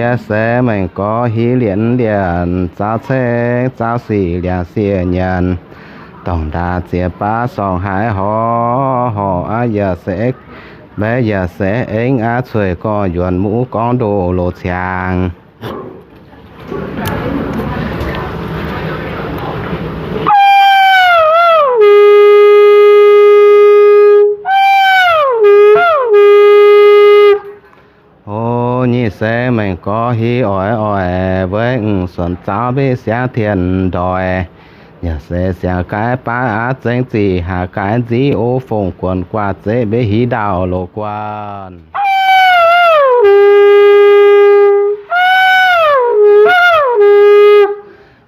Yie se mengh gorx hiv lienc lienc, zaux ceng zaux sic liangx siec nyanc, dongh ndaauv ziex baav sorngc haaix horc horc aqv, yaac se mbeix yaac se eng aqv, cueiv gorx yuonx muv gorngv ndoh loz ciangx. O, nyic se mengh gorx hiv oix oix, weic m'suonc zaux mbeqv siangx tien ndoih. Yaac se siangx gaix baav aqv, zengv zic haaix gaix nziv o fongc guonc guaax zeqv mbeqv hiv ndaauh loz guanh.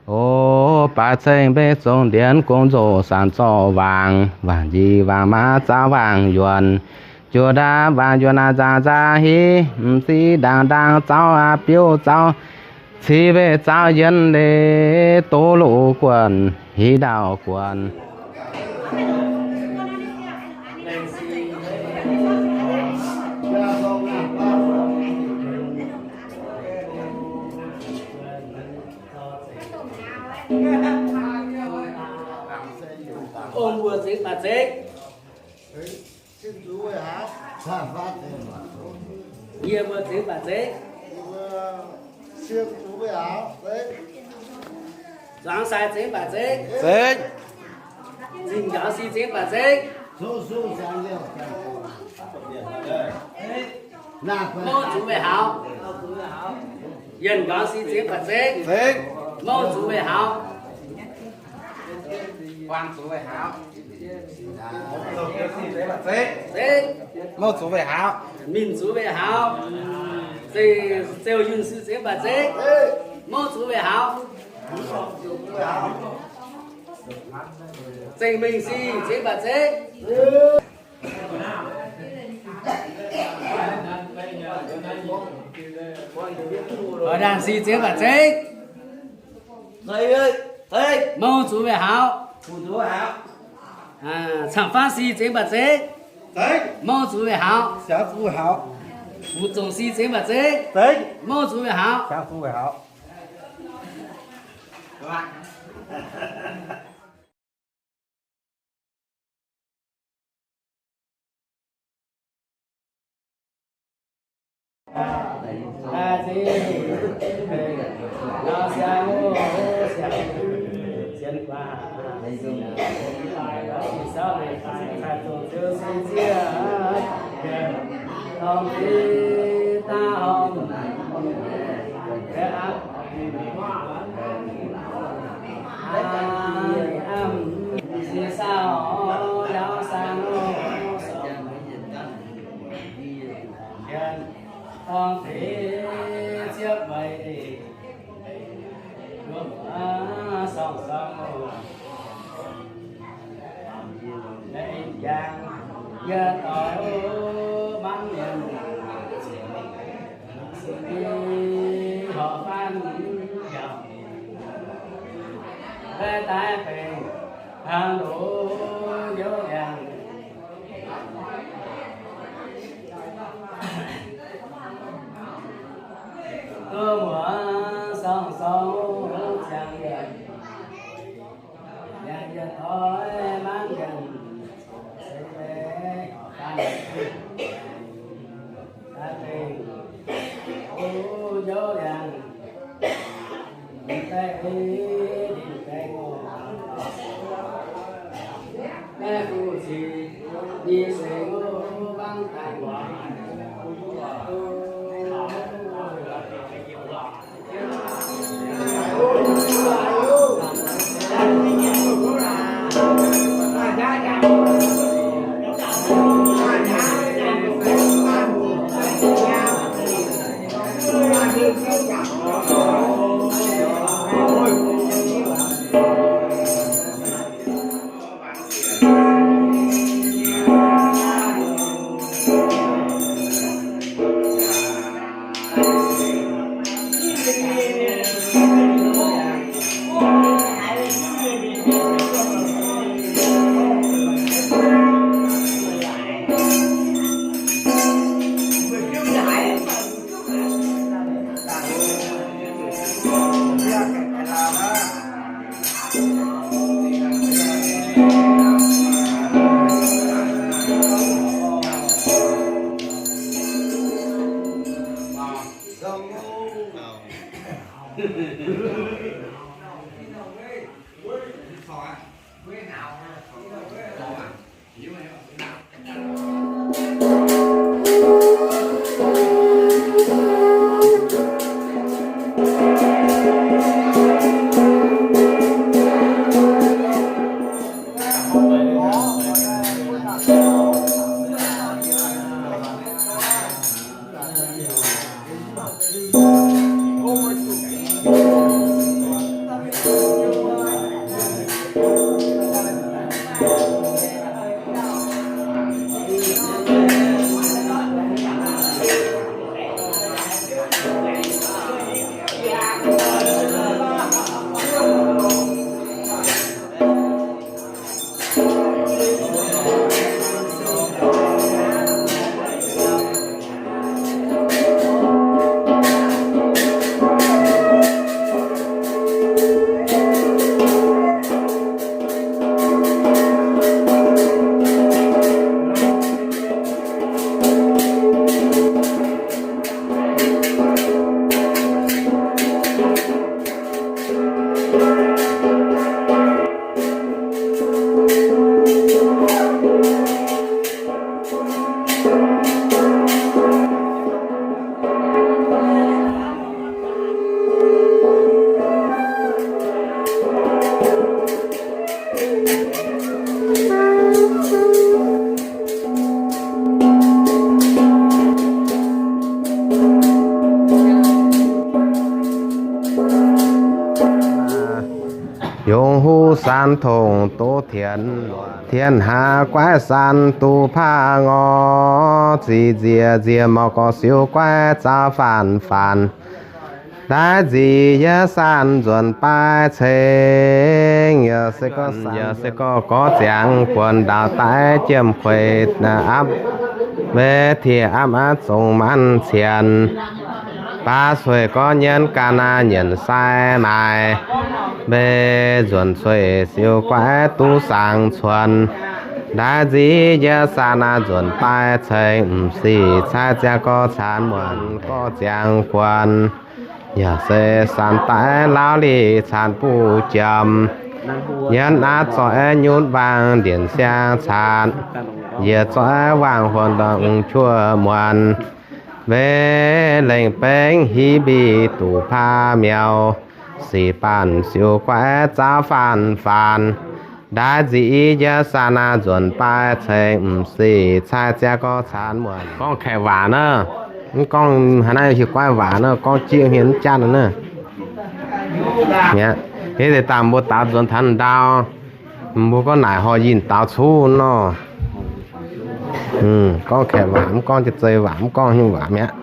O, baaix ceng mbeqv zong ndienx gong nzoqc sanc zorqv wangc, wangc njiec wangc maav zaux wangc yuonc, juoz ndaauv wangc yuonc aac nzaangc nzaangc hiv, m'ziex ndaangc ndaangc zaux aqv biouv zaux, cih mbeqc zaux yienx leiz doz loz guanh hiv ndaauh guanh. Ong mbuo zingx baac zeiv. Yie mbuo zingx baac zeiv. Zuangx sai zingx baac zeiv. Zingh njaaux si zingx baac zeiv. Mouv zuqc weih haux. Yienh njaaux si zingx baac zeiv. Mouv zuqc weih haux. Mouv zuqc weih haux. Mingh zuqc weih haux. Zeu, zeu yunh si zingx baac zeiv. Mouv zuqc weih haux. Zengh mingh si zingx baac zeiv. Oix ndaangc si zingx baac zeiv. Mouv zuqc weih haux. Camv-faanv si zingx baac zeiv. Mouv zuqc weih haux. Fu'zongc si zingx baac zeiv. Mouv zuqc weih haux. An tongx doz tienx, tienx hlaax guaiv san duqv paav ngor, zic nziex nziex mouc gorx siou guaiv zaauv faanv faanv. Ndaix nzic yie san nzuonx baaix ceng, yaac se gorx gorx ziangx buonc ndaauv daaih jiem kueic apv, mbe tiex apv aqv zongx maanc cienx. Baav sueih gorx nyienz ganh naaiv nyienc sai maaiz, mbe nzuonx sueih siou guaiv duqv saangx cuonx. Ndaix nzic yie san naaiv nzuonx baaix ceng, m'sic caaiv ziangh gorx caanx muonc gorx ziangx guonc. Yaac se san daaih lauv lic caanx buv jomc. Yie naaiv zoih nyutc waangc ndienc siang caanx, yie zoih waangc huon ndorm m'juov muonc. Mbe lengh bengv hiv mbiv duqv paav miaux, sic baanh siou guaiv zaauv faanv faanv. Ndaix nzic yie san naaiv nzuonx baaix ceng, m'sic caaiv ziangh gorx caanx muonc. Gorngv Kaeqv waac naaiv, mv gorngv haaix naaiv hiuv guaiv waac naaiv, gorngv jieqv hmien mv jatv naaiv. Aqv, deix dangh mbuo daaux nzuonx taux ndau, mbuo gorngv naaic Horh Yinh daaux cuv nor. Gorngv Kaeqv waac, mv gorngv Janx-Zei waac, mv gorngv haaix nyungc waac mi'aqv.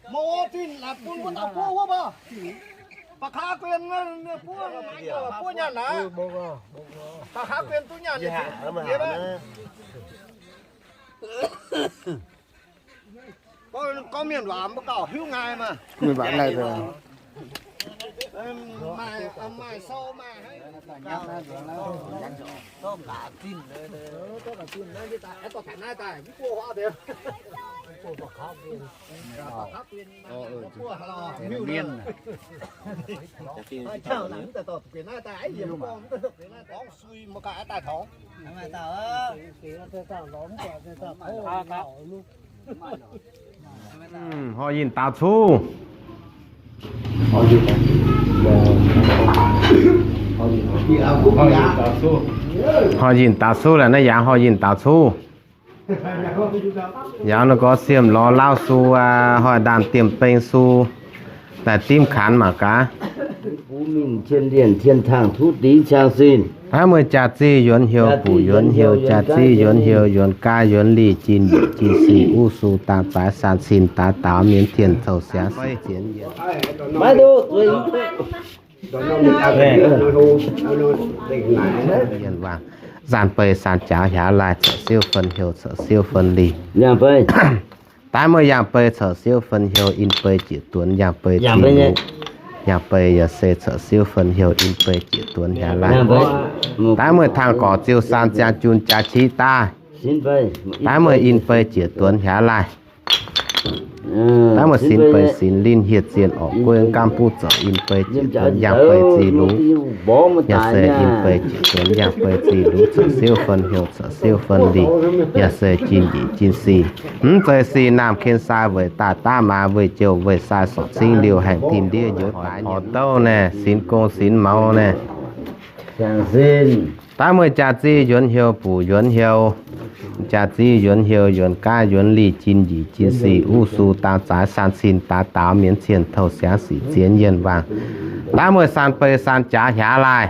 Mbuo zinh laaix bun mbuo dauh buov wuov mbuo. Ba'qaax Guin buov, buov nyaanh aqv. Ba'qaax Guin duqv nyaanh. Gorngv mienh waac mbuo gauh hiuv ngaih maah. Maaih sou maaih haic. Horh Yinh daaux cuv. Horh Yinh daaux cuv laeh naaiv yaac Horh Yinh daaux cuv. Yaac nor gorx siemv lorz Laauv Su, Hoic Ndaanh Diemh Beng Su, daaih dimv kanx mangc gaax. Taaix mueiz jaax-zinh yuonx heuc, buc yuonx heuc, jaax-zinh yuonx heuc, yuonx gaav yuonx lih, jin yietc jin sic, uv su dang zaaix san cin daaix daaux mienv tien touh siangx sic zienx yienc. Zaanh beiz san jaax hiaaz laaih, corc siouv fen heuc, corc siouv fen lih. Daaih mueiz yangh beiz corc siouv fen heuc, in beiz jieqc duonx, yangh beiz zic luc. Yangh beiz yaac se corc siouv fen heuc, in beiz jieqc duonx hiaaz laaih. Daaih mueiz tangh gorc ziuh san ziangh jun jaax qiv daaih. Daaih mueiz in beiz jieqc duonx hiaaz laaih. Daaih mueiz sinx beiz sinx linh, hieh zienh orqc gueiv gaamv buv zoux, in beiz jieqc duonx, yangh beiz zic luc. Yaac se in beiz jieqc duonx, yangh beiz zic luc, corc siouv fen heuc, corc siouv fen lih. Yaac se jin yietc jin sic, mv zeiz sic naamh ken sai weic daaih daav maaz, weih jouh weih sai sorc cingv liouh haengh dimh ndiev njoux daaix horc douh naaiv, sinx gong sinx mouz naaiv. Daaih mueiz jaax-zinh yuonx heuc, buc yuonx heuc, jaax-zinh yuonx heuc, yuonx gaav yuonx lih, jin yietc jin sic, uv su dang zaaix san cin daaix daaux mienv cien touh siangx sic zienx yienh waangc. Daaih mueiz san beiz san jaax hiaaz laaih.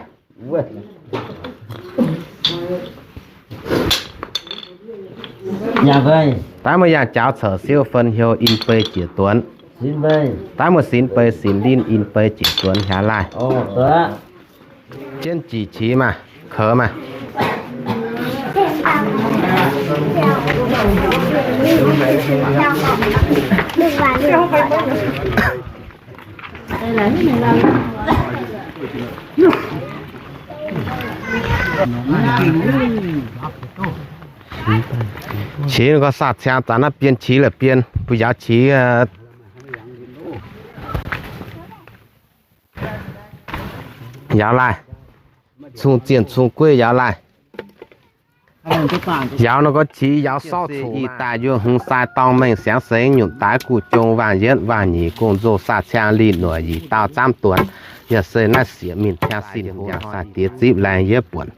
Daaih mueiz yangh jaux corc siouv fen heuc, in beiz jieqc duonx. Daaih mueiz sinx beiz sinx linh, in beiz jieqc duonx hiaaz laaih. Jienv jiex qiex maah, kouv maah. Qiex gorngv saah ciangv daaih naaiv bienh qiex la'bienh, mbuo yaauc qiex yaauc laaih, cung zienh cung gueiv yaauc laaih. Yaauc nor gorngv qiex yaauc sortv coqv, ih daaih yuoqc hmz sai dorngh mengh siangx sengx nyutc daaih guv jong waangc yietv waangc nyeic gong-nzou saah ciangv linh noic yic daauh zaamv duonx. Yaac se naaiv sieqv mingh ciangv sin yaac sai diex zipv laengz yietv buonc.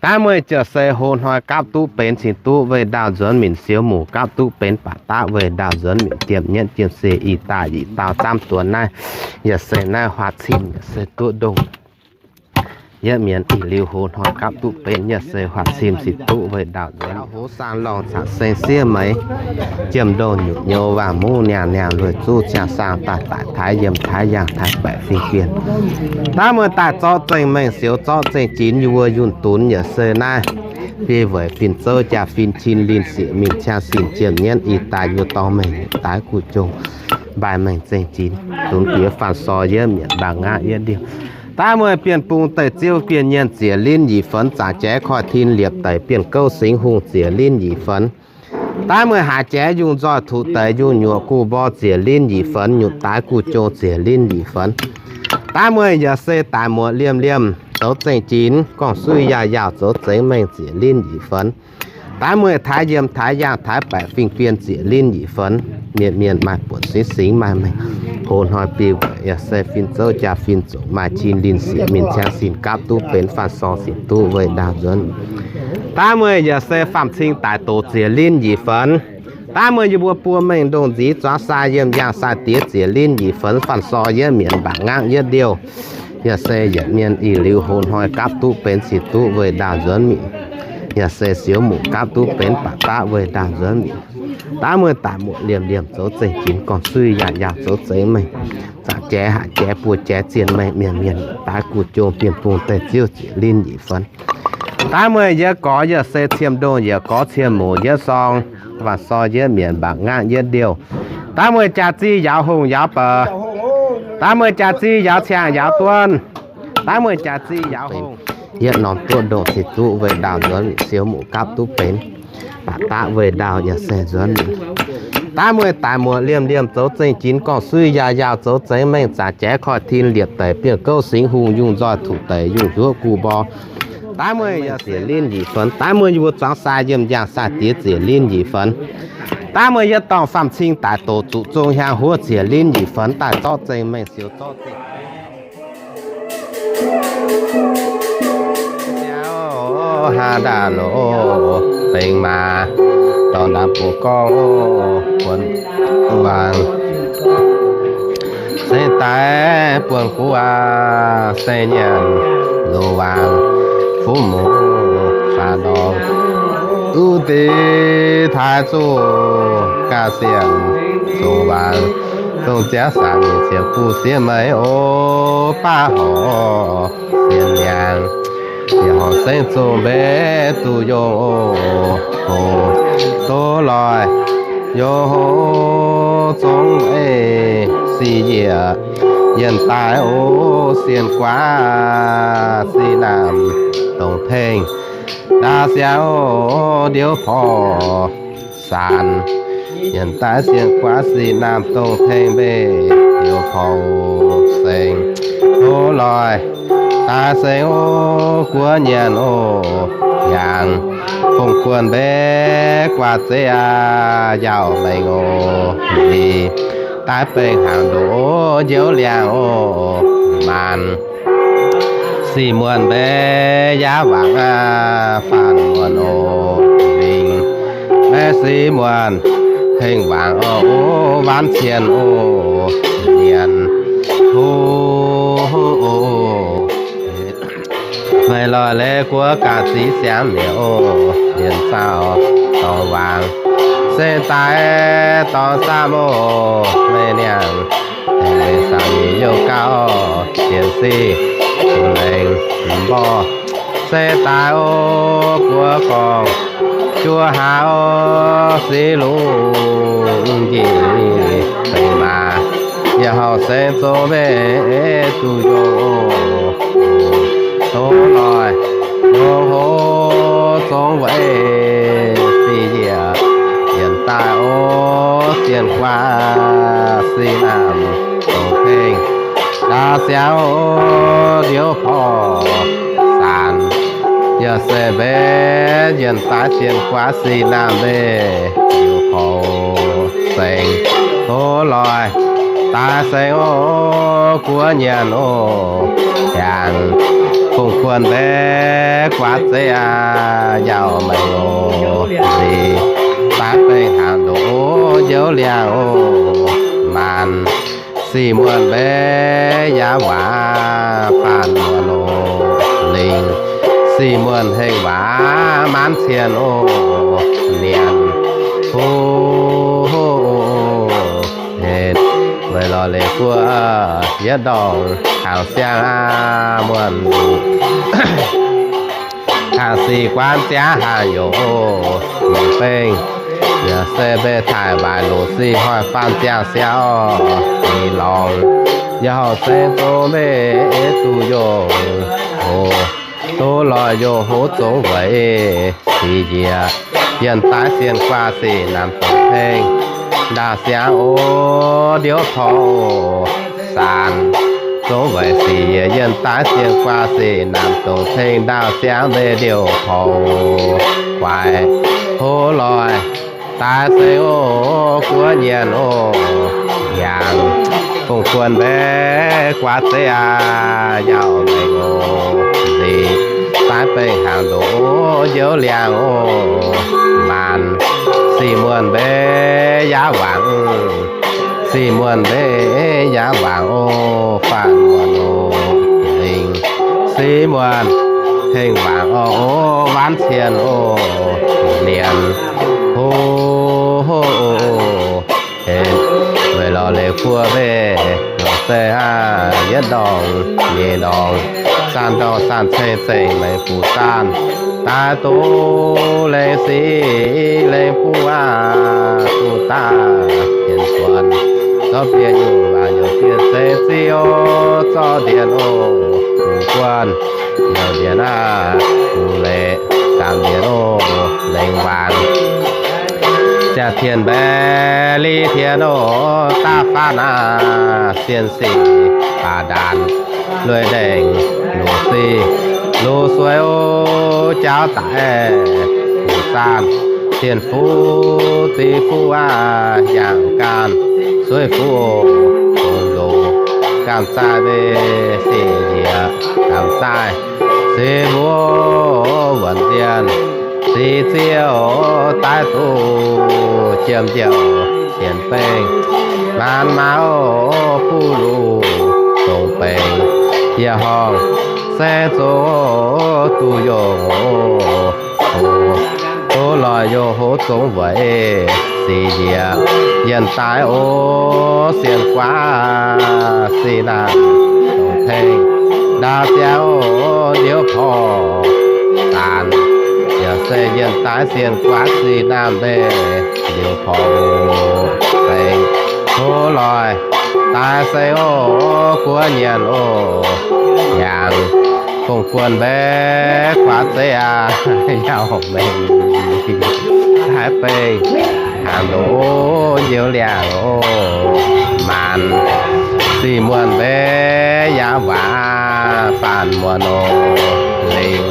Daaih mueiz jiex se hoz hnoi gapv duqv benx cingx duqv weih ndaauh nzuonx minc siou muc gapv duqv benx baac daqv weih ndaauh nzuonx minc jiem nyietv jiem se ih daaih yic daauh zaamv duonx naaiv. Yaac se naaiv huaax cim yaac se duqv ndongh yietv mienv ih liuz hoz hnoi gapv duqv benx yaac se huaax cim cingx duqv weih ndaauh nzuonx. Hoz saang lorngh caux seng siev meix, jiem ndongh nyutc nyouz waangc muv niangh niangh lueic zuqv ciangh saang daaih daic taaix yiem taaix yangh taaix baeqc fingx bienh. Daaih mueiz daaih zorqv zengc mengh siou zorqv zengc jinx yie mbuo yunh dunx yaac se naaiv biei weic fin zouv jaa-fin cin linh sieqv mingh ciangv sin jiem nyietv ih daaih yie dorngh mengh daaih guv jong mbaih mengh zengc jinx dunx bieqc faanh sor yietv mietc mbaangc ngaqv yietv ndiuh. Daav mueiz bienh bung deic ziouv bienh nyienz ziec linv nyic fenx, zangc jaaix koiv tin liepc deic bienh gouv singx hungh ziec linv nyic fenx. Daav mueiz haaix jaaix yungh nzoih tuqc deic yungh nyuoqc guv mborh ziec linv nyic fenx, nyutc daaix guv jong ziec linv nyic fenx. Daav mueiz yaac se daic muoc liemh liemh zoux zengc jinx, gorngv-suiv yaac yaauh zoux zengx mengh ziec linv nyic fenx. Daav mueiz taaix yiem taaix yaangh taaix baeqc fingx bienh ziec linv nyic fenx. Mienh mienh maaih buonc singx singx maaih mengh. Hoz hnoi biei weic yaac se fin zouv jaa-fin zoqc maaih cin linh sieqv mingh ciangv sin gapv duqv benx faanh sor sieqv duqv weih ndaauh nzuonx. Daav mueiz yaac se faam cing daic doqc ziec linv nyic fenx. Daav mueiz yie mbuo buo mengh ndongh nziv zuangx sai yiem yaangh sai diex ziec linv nyic fenx, faanh sor yietv mietc mbaangc ngangv yietv ndiuh. Yaac se yietc mienh ih liuz hoz hnoi gapv duqv benx cingx duqv weih ndaauh nzuonx mingh. Yaac se siouv muqc gapv duqv benx baac daqv weih ndaauh nzuonx mingh. Daav mueiz daic muoc liemh liemh zoux zengc jinx, gorngv-suiv yaac yaauh zoux zengx mengh. Zaqc jaaix haac jaaix buo jaaix zienh mengh mienh mienh daaih guv jong bienh bung deic ziouv ziec linv nyic fenx. Daav mueiz yie gorx yaac se ciem ndongh yaac gorx ciem muc yietv sorng, faanh sor yietv mietc mbaangc ngangv yietv ndiuh. Daav mueiz jaa-zih yaauv hungh yaauv baac. Daav mueiz jaa-zih yaauv ciangh yaauv duonv. Daav mueiz jaa-zih yaauv hungh. Yietv norm duqv ndongh cingx duqv weih ndaauh nzuonx mingh, siou muqc gapv duqv benx baac daqv weih ndaauh yaac se nzuonx mingh. Daav mueiz daic muoc liemh liemh zoux zengc jinx, gorngv-suiv yaac yaauh zoux zengx mengh, zaqc jaaix koiv tin liepc deic bienh gouv singx hungh, yungh nzoih tuqc deic yungh njuov guv mborh. Daav mueiz yaac ziec linv nyic fenx. Daav mueiz yie mbuo zuangx sai yiem yaangh sai diex ziec linv nyic fenx. Daav mueiz yie dorngh faam cing daic doqc zuqc zong hiaang huov ziec linv nyic fenx daaih zorqv zengc mengh siou zorqv zengc Haav ndaauh loz bengx maaz, dorh ndaamv buoz gorngv buonc waangc. Se daaih buonc guv aac, se nyanc loz waangc, fuqv muc faaux ndorngx, duqv deix taaix zuqc gaax sienx zoqc waangc, dongh ziangx saangc nyeic ziepc buv siev meix oc, baav horc sienx miangc. Yaac horc sengv zongh mbev duqv yongh oc, hoc doz loih yongh hoc zongx ei sic yiec. Yienh daaih oc sienh guaav sic naamh dongh tengx, ndaav siangx oc ndiouv porv saanc. Yienh daaih sienh guaav sic naamh dongh tengx mbeih ndiouv porv sengx. Hoz loih daaih sengx oc guoqv nyanc oc, hiaangx fongc guonh mbev guaax zeiv aac, yaauh mengh oc, nzih daaih bengh hnaangx ndoqc oc, njoux liangx oc, maanc sic muonh mbev yaav waangc aac, faanx muonh oc, lingc mbev sic muonh hengx waangc oc, wanv cien oc, nyanc hoc oc. Meih loih leiz guoqv gaax ziv siangx mi'aqv oc, nyanc zaauh dorngx waangc, se daaih dorngx saamv oc, meih niangh hengx meih saangc nyeic youh gauh, sienx sic lengc mborh, se daaih oc guoqv gorngv juov haav siv lungh njiec deix maah. Yaac horpc seng zong mbeih duqv yungh, tov loic yungh hoc zong weic sic njiec yienh daaih oc, zien guaav sic naamh dongh tengx ndaauv siangx oc, ndiouv porv saanc yaac se mbenc yienh daaih zien guaav sic naamh mbeih ndiouv porv sengx. Tov loic daaih sengx oc, guoqv nyienx oc, hiaangx fungx kuonx mbeih guaav zeiv aac, yaac mengh oc, nzih daaih bengh hnaangx ndoqc oc, njoux liangx oc, maanc sic muonh mbeih yaac waac faanh muonh oc, lingc sic muonh hengh waac maanc cien oc, nienx huv hov oc, hec weic lorz leiz buo yietv ndorngx hnaangx siang aac, muonh hnaangx sic guaan ziangv hnaangx yoc oc, longc bengh yaac se mbeih taaih waaic loc sic hoic faanh ziangh siauv oc, ninh lorngx yaac horpc seng zong mbeih duqv yungh oc, tov loic yungh hoc zong weic sic njiec yienh daaih zien guaav sic naamh dongh tengx ndaauh siangx oc, ndiouv porv oc, saanc zong weic sic njiec yienh daaih zien guaav sic naamh dongh tengx ndaauh siangx mbeih ndiouv porv guaix hoz loic daaih sengx oc, guoqv nyienx oc, hiaangx fungx kuonx mbeih guaav zeiv aac, yaac mengh oc, nzih daaih bengh hnaangx ndoqc oc, njoux liangx oc, maanc sic muonh mbeih yaac waangc, sic muonh mbeih yaac waangc oc, faanh muonh oc, lingc sic muonh hengh waangc oc, waanc cien oc, nienx huv hov oc, hec weic lorz leiz buo mbeih longc se aac, yietv ndorngx nyeic ndorngx saanc ndorngx saanc ceng zengc mengh fuqv zaanh daaih duqv lengh sic lengh buv aac, duqv daaih hienx buonc zorqv bieqc nyungc waac nyungc bieqc ceng ziouc zorqv ndienx oc, bungx guon youc ndienx aac, bungx leiz zaamc ndienx oc, lengh waanc jaa-tien mbaeqc li tien oc, da'faanh aac, sien sic baac ndaanc lueiz ndengc, luoqc sic luoqc sueix oc, jaauv daic fuqv zaanh, sien fuqv ziqc fuqv aac, yangh gaanh sueiv fuqv oc, dongh loc gaanh zaaih mbeih sic njiec, gaanh zaaih sic mbuov wuonc nzienh, sic ziouc daaih duqv jiem njiouc sienx bengh, maanc maauh buv luv dongh bengx, yie horngh se zoux duqv yungh oc. Tov loic yungh hoc zong weic sic njiec yienh daaih oc, sien guaav sic naamh dongh tengx ndaauv ziangx oc, ndiouv porv saanc yaac se yienh daaih sien guaav sic naamh mbeih ndiouv porv sengx. Tov loic daaih sengx oc, guoqv nyienx oc, hiaangx fungx guonx mbeih guaav zeiv aac, yaac mengh haih bengh hnaangx ndoqc oc, njoux liangx oc, maanc sic muonh mbeih yaac waac faanh muonh oc, lingc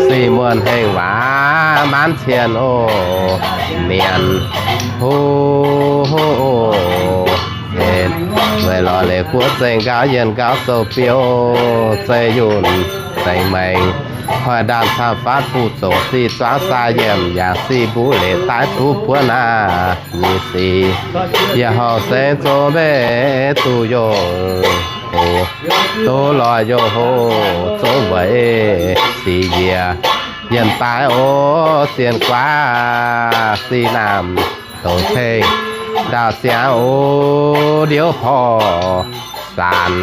sic muonh hengh waac maanc cien oc, nienx huv hov oc, hec weic lorz leiz buo zengc nqaaux yienh nqaaux zoux biouv zeiv yunh zengc maengx, hoic ndaanh camv-fatv buv zoqc sic zuangx saa yiemc yaac sic mbuv leic daaih duqv buonv aac, nyei sic yaac horngh sengx zong mbeih duqv yungh oc. Tov loic yungh hoc zong weic sic njiec yienh daaih oc, zien guaav sic naamh dongh tengx ndaauv siangx oc, ndiouv porv saanc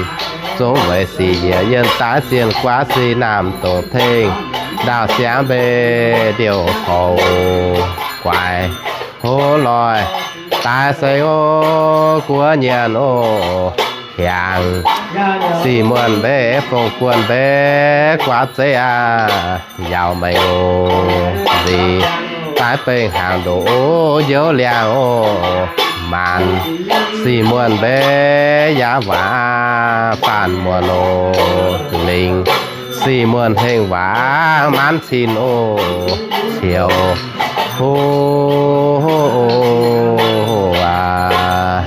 zong weic sic njiec yienh daaih zien guaav sic naamh dongh tengx ndaauv siangx mbe ndiouh koux guaix hlo loih daaih seng o, guoqv nyienx o, hiaangx sic muonh mbe fongc guonh mbe guaav zeiv aac, yauz mengh o, nzic daaih bengh hnaangx ndoqc o, njoux liangx o, maanc sic muonh mbe yaac waac faanv muonh o, lingc sic muonh hengh waac maanc cin o, cioux o, aac,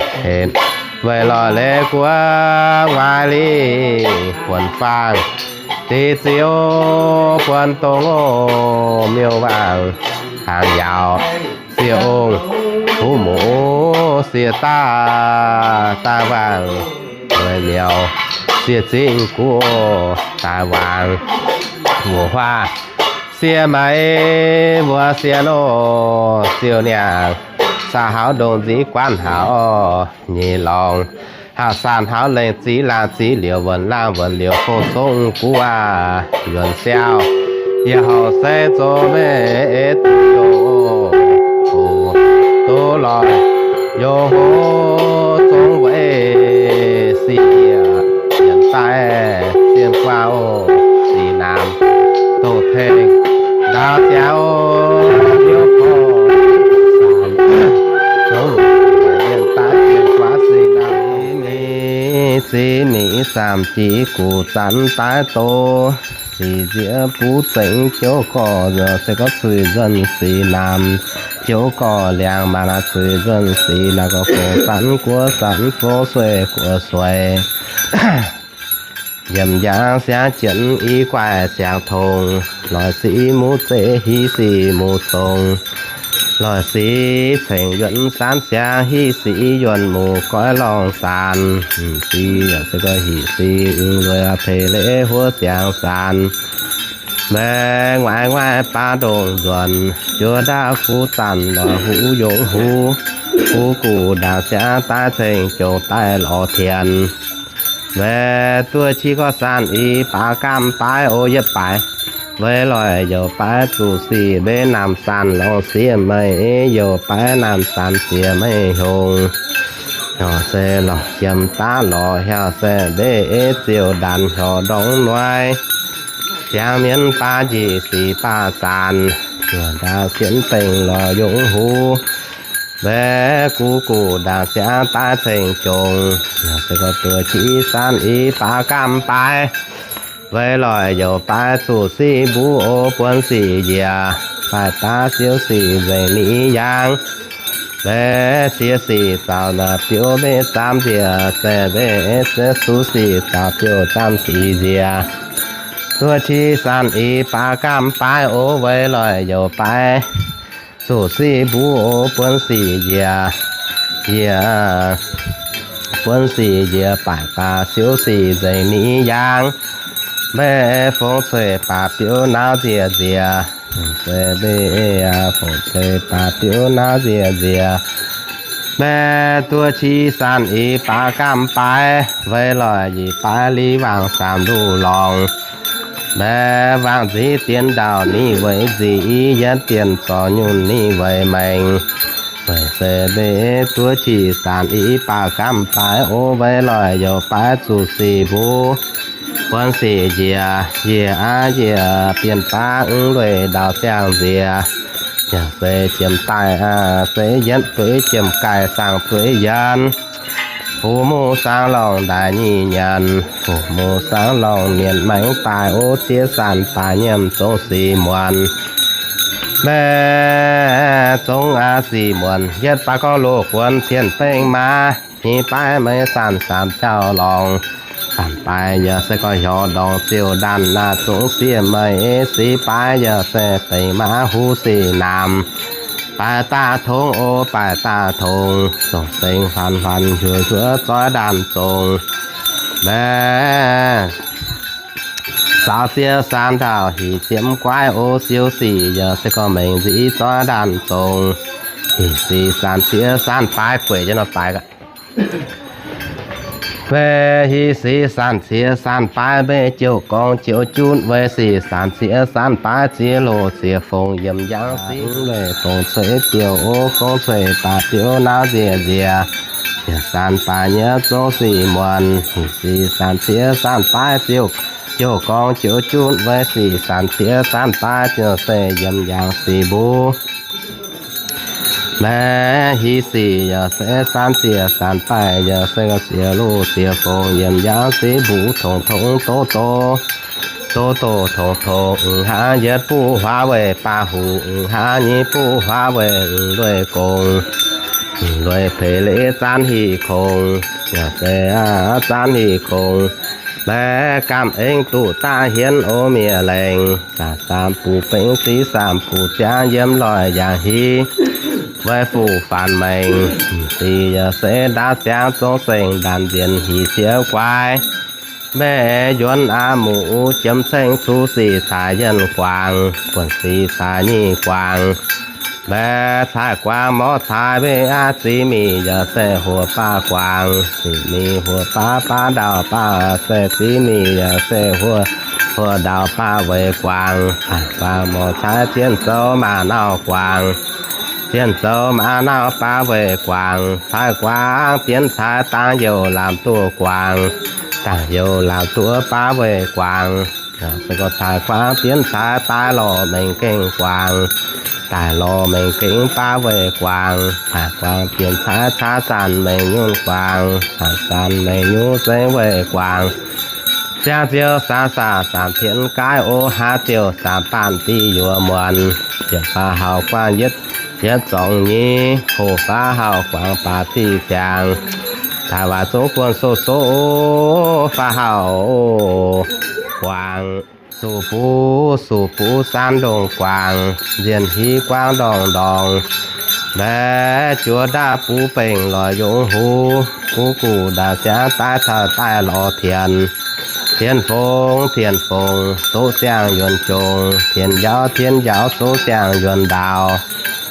weic lorz leiz guoqv nguaaiv lingh buonc faang, deix ziouc buonc dongh o, miuc-waangc hnaangx yauz, sieqv ong huv muoz, sieqv daav daaih waangc, weic miuc sieqv zingh guv daaih waangc, wuoc huaav sieqv maiv wuov sieqv o, ziouc niangh saax haux ndongc nziv guanv haux nyei lorngx, haav saan haux lengh ziv laangh ziv liouc, wuonc laangh wuonc liouc, fong song guv aac, yuonc siaauh, yie houc se zoux meiv duqv doz lorz, yongh hlo zong weic sic yieqc yienc daaih zienh guaav o, sic naamh doqc tengx ndaauv ziangx o, liouv korv zong yienc daaih zienh guaav sic naamh, ziv mi'aqv zaamc jiex guqc zanc daaih doz, sic nziex buv zengx jouv gorx, se gorngv zuiz nzuonx sic naamh, jouv gorx liangx maac naaic zuiz nzuonx sic naaic gorx, fongc zanc guoqv zanc fongc sueih guoqv sueih. Yiem njang siangx jienv i guaih siangx tongx, loic sic muv zeiv hiv sic muv zongx, loic sic cengx yuonx saanv siangx hiv sic yuonx muv goiv lorngh saanx. Sic se gorngv hic sic lueic teix leiz huov siangx saanx. Mbaengx waaic waaic baav ndongc nzuonx, juov ndaauv guv zanc loic huv yongh huv, guv guc ndaangc siangx daaih ceng jongx daaih lorz tienx. Mbaengx duqv qiex gorx saanv i baav gaamv baaix o yietv baaix, weic loic youc baaix zuqc sic mbenc naamh saanv lorz siev meih, youc baaix naamh saanv siev meih hnyongx. Hnyouv se lorz jiem daav lorz hiaauv se mbenc ziouc ndaanx hnyouv ndongc nuaaiv. Ziangx mienv baav njiec sic baav saanv, juov ndaauv sienx dengh lorz yongh huv. Mbaengx guv guc ndaangc siangx daaih ceng jongx, se gorngv duqv qiex saanv i baav gaamv baaix, weic loic youc baaix zuqc sic mbuo o buonv sic njiec, baaix daav siouv sic nzengc ni yaangh. Mbaengx siev sic zaux naaic biouv mbenc zaamv njiec, se mbenc se suv sic zaux biouv zaamv sic njiec. Duqv qiex saanv i baav gaamv baaix o weic loic youc baaix zuqc sic mbuo o buonv sic njiec, njiec, buonv sic njiec baaix daav siouv sic nzengc ni yaangh. Mbenc fongc cueiv baac biouv naauv nzieqc nzieqc, se mbenc fongc cueiv baac biouv naauv nzieqc nzieqc. Mbaengx duqv qiex saanv i baav gaamv baaix, weic loic yietc baaix li waangc saamv nduqv lorngx. Mbaengx waangc nziv dien ndaauh ni weic nzic, i yietv dien zorc nyunc ni weic mengh. Weic se mbenc duqv qiex saanv i baav gaamv baaix o weic loic youc baaix zuqc sic mbuo buonv sic njiec, njiec aqv njiec bienh baav mv lueic ndaauv siang nziex. Yaac se jiem daaih aqv se yietv dueiv jiem gaaih saang dueiv yienv. Fu mu saang lorngh ndaaih nyic nyanc, fu mu saang lorngh mienc maengx daaih o ziex saanv daaih nyiemc zong sic muonc. Mbaengx zong aqv sic muonc yietv baaix gorngv loz guonx cien bengh maa, hnyeic baaix meih saanv saamv jauv lorngh. Saanv baaix yaac se gorngv hnyouv ndorngx ziouc ndaanv naaic zong siev meih, six baaix yaac se dengc maa huv sic naamh. Baaix daaih tongx o baaix daaih tongx, zongc sengx huanc huanc hiuv hiuv zoiv ndaanv zong. Mbaengx saaux siev saanv ndaauh hic ziepc guaiv o siouv sic yaac se gorngv mengh nziv zoiv ndaanv zong. Hic sic saanv siev saanv baaix gueic jienv nor baaix gaax. Mbaeqc hic sic sanc ciex sanc baaix mbaeqc jouh gorngv jouh junv, weic sic sanc ciex sanc baaix ziex loz ziex fongc yiem njang sic, lueic fongc cueix biouv o, gong cueix baac biouv nauv nziex nziex, yaac sanc baaix nyei zong sic muonc. Hic sic sanc ciex sanc baaix ziouc jouh gorngv jouh junv, weic sic sanc ciex sanc baaix ziouc se yiem njang sic mbuo. Mbaeqc hic sic yaac se sanc ziex sanc baaix yaac se ziex loz ziex fongc yiem njang sic mbuo tongx tongx doz doz, doz doz tongx tongx, hnangv yietv buv huaav weic baav huc, hnangv nyei buv huaav weic lueic gong, lueic peix leiz zaanv hic kongx, yaac se zaanv hic kongx. Mbaeqc gamh eng duqv daaih hienx o miev laengz, zaah saam buc bengx sic saam buc ziangx yiem loic yaac hiv, weic fuqv faanx maengx. Sic yaac se ndaauv ziangx zong saeng ndaanx nzienx hic ziouv guaix. Mbaeqc yuonx aqv muc jiemx ceng cuv sic caaix yienh guangc, buonc sic caaix nyic guangc. Mbaeqc caaix guangc morc caaix mbaeqc aqv ziqc mic yaac se huoqc baav guangc, ziqc mic huoqc baav baav ndau baav se ziqc mic yaac se huoqc, huoqc ndau baav weic guangc. Guangc morc caaix zien zoux maac nauv guangc, zien zoux maac nauv baav weic guangc. Caaix guangc bienx caaix dangx youh lamz duqv guangc, dangx youh lamz duqv baav weic guangc. Caaix guangc bienx caaix daaih lorz mengh gengh guangc, daaih lorz mengh gengh baav weic guangc. Caaix guangc bienx caaix caaix zanc mengh nyunc guangc, caaix zanc mengh nyunc zengx weic guangc. Ziangh ziouc saah saah saamv tienx gaaiv o, haaix ziouc saamv baanh diuh yuoz muonc. Ziouc faaux hauv guangc yietv, yietv zorngx nyei, hoqc faaux hauv guangc baac diuh ziangx. Daaih waac zungv guon soh soh o, faaux hauv guangc, suqv buv suqv buv saanv ndongc guangc, nzienh hiv guangc ndorngc ndorngc. Mbaeqc juoz ndaauv buv bengh lorz yongc huv, buv guv ndaauv ziangx daaih taux daaih lorz tienx. Tienx fongx tienx fongx doqv ziangh yuonx jongx, tienx njaaux tienx njaaux soqv ziangh yuonx ndaaux.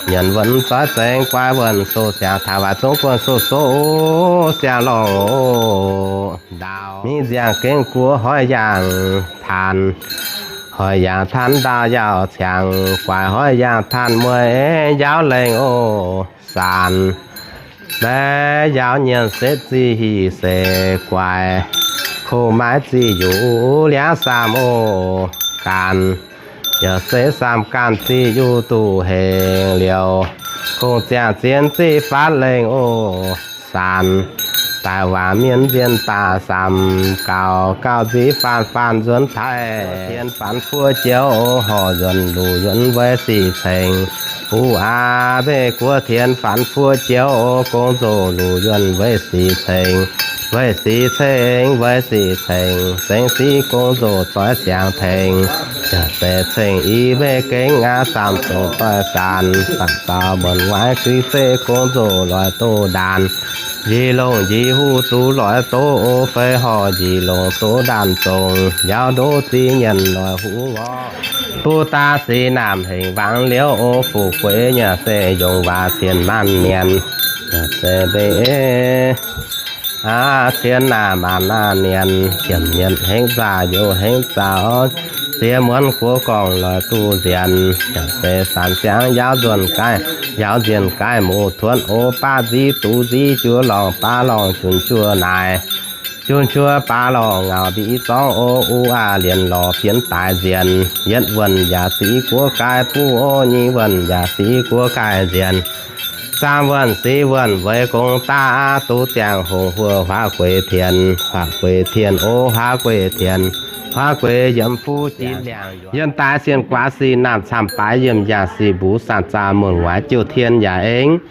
Nyienx wuonh zoix zengx guaix wuonh soqv siangx, taux waac zungv guon soqv soqv siangx lorngh oc. Ndaaux mingh nziangh gengh guoqv hoic yaangh taanx, hoic yaangh taanx ndaauh yaauc ciangx, guaix hoic yaangh taanx mueiz njaaux lengh oc saanx. Mbaeqc njaaux nyienx setv ziqc hic seix guaix, kungx maiv ziqc yuqc liangv saamh oc gaanx. Yaac se saamh gaanx ziqc yuqc duqv hengx liouh, kungx ziangh zien ziqc faatv lengh oc saanx. Daaih waac mienh nzienh daaih saamh gaux, gaux nziqc faanx faanx nzuonx taaih. Tien faanx fuoqv joux oc, horc nzuonx luc yuonx weic sic ceng. Wuov aav mbeih guoqv tien faanx fuoqv joux oc, gong nzoqc luc yuonx weic sic ceng. Weic sic ceng, weic sic ceng, zengx sic gong nzoqc zoix siangx tengx. Yaac se ceng i mbeih gengh aav saamh zongc doix saanx. Saanx zaux muonc waaic guix zeiv gong nzoqc loix doz ndaanx. Njiec longh njiec huv duqv loix doz oc, feix horc njiec longh doz ndaanx zongc. Njaaux ndoqv ziqc nyienc loix huv ngorc, duqv daaih sic naamh hengx wangc liouh oc. Fuqv gueix nyaac se yongc waac cien maanc nyanc. Yaac se mbeih aav cien naamh maanc naaiv nyanc, jiemh nyanc hengx zaac youz hengx zaux, ziex muonz guoqv gorngv loix duqv nzienx. Yaac se saanx ziangx njaaux nzuonx gaaiv, njaaux nzienx gaaiv muc tuonx oc. Baav nziv duqv nziv juov lorngh, baav lorngh junc juov naaic, junc juov baav lorngh ngaux mbiv zorngv oc. Uv aav lienx lorz bienx daaix nzienx, yietv wuonh yaac sic guoqv gaaiv buv oc, nyic wuonh yaac sic guoqv gaaiv nzienx, zaam wuonh sic wuonh weic gong daav duqv ziangh hongh huoqv huaav gueix tien, huaav gueix tien oc, huaav gueix tien, huaav gueix yiem fuqv jiex liangx. Yiem daaih sienh guaax sic naamh camv baaix yiem yaac sic mbuo saanh zaah muonh waaic jouh tien yaac engx,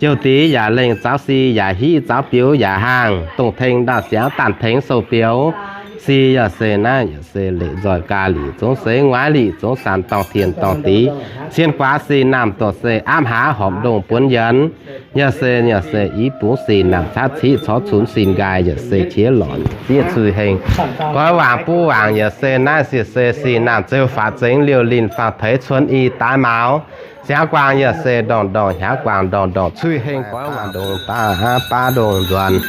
jouh diqc yaac lengh, zaux sic yaac hiv, zaux biux yaac haangh, dongh tengx ndaauh siangx daanh tengx sou biux. Sic yaac se naaiv yaac se leic nzoih gaax lic zungv seix, nguaaiv lic zungv saanh dorngh tien dorngh diqc. Sienh guaax sic naamh dorh se aapv hlaax horpc ndongh buonv yienx. Yaac se, yaac se i bungx sic naamh caatv ciqv corc cunx sin nqaai, yaac se qiex lornc zieqv cuiv hengx, goiv waangc buv waangc. Yaac se naaiv sic se sic naamh zeu faatv zengx liouh linh fangx teix cuonx i daaix maux. Siangx guangc yaac se ndorngh ndorngh, hnyangx guangc ndorngh ndorngh, cuiv hengx goiv waangc ndongc daaih baav ndongc nzuonx.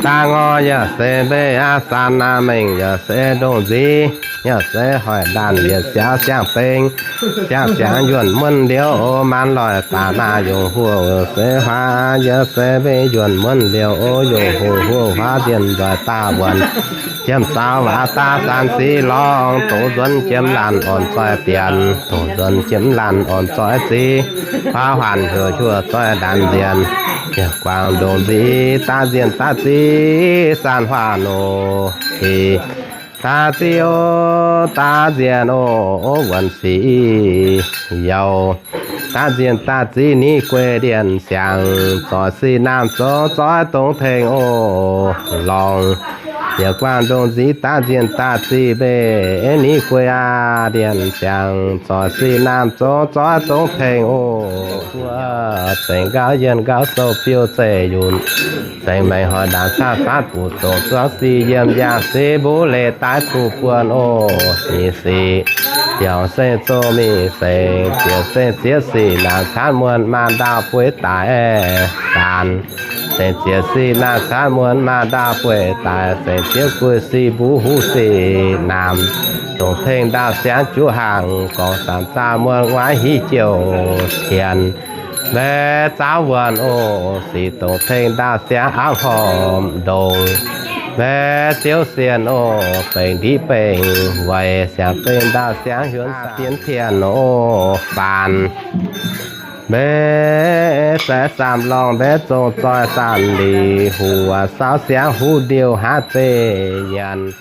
Da'ngorh yaac se mbei aqv, saan naamh mengh yaac se ndongc nziv, yaac se hoic ndaanh yietc siaaux siang-beng, siang-siangx yuonh muonv liouh, maan loic daaih naaic yungh huoqv se huaax, yaac se mbei yuonh muonv liouh, yungh huoqv huoqv huaav nzienh nzoih daaih wuonc, jiem zaux waac daaih saanx siqv lorngx, dongh nzuonx jiem laanh orn zoih bienx, dongh nzuonx jiem laanh orn zoih ziv, faaux huaanh hiuv hiuv zoih ndaanx nzienh, yaac guangc ndongc nziv daav nzienh daav ziv saan huaah nor, daav ziv o, daav nzienh o, wuonc sic yauz, daav nzienh daav ziv ni guei ndienh siangx, zoih sic naamh zong zoih dongh tengx o, lorngx, yaac guangc ndongc nziv daav nzienh daav ziv mbei ni guei aqv ndienh siangx, zoih sic naamh zong zoih dongh tengx o, buo zengc nqauv yienh nqauv sou biouv zeiv yunh, zengc maengc hoic ndaangc caqv faatv buc zongc zuangx sic yiem yangh sic mbuv leiz daaih zuqc buonc o, nyic sic biaux seng zong mingh sengx, ziex seng ziex sic naanc caatv muonc maanc ndaauv bueix daic, saanc, zengc ziex sic naanc caatv muonc maanc ndaauv bueix daic, zengc ziex guei sic mbuv huv sic naamh, dongh tengx ndaauv siangx juv haangh gorngv saamv zaah muonc nguaaiv hiv jouh tienx, mbaeqc zaauv wuonc o, sic dongh tengx ndaauv siangx auv hormh ndongx, mbaeqc ziouv sienh o, bengx ndiqv bengx weic siangx bengx ndaauv siangx hiuonv saah dien tienh o, faanx, mbaeqc saeqv saamv lorngh mbaeqc zong zoih saanh lic huc waac saauv siangx huv ndiouh haav zeiv nyanc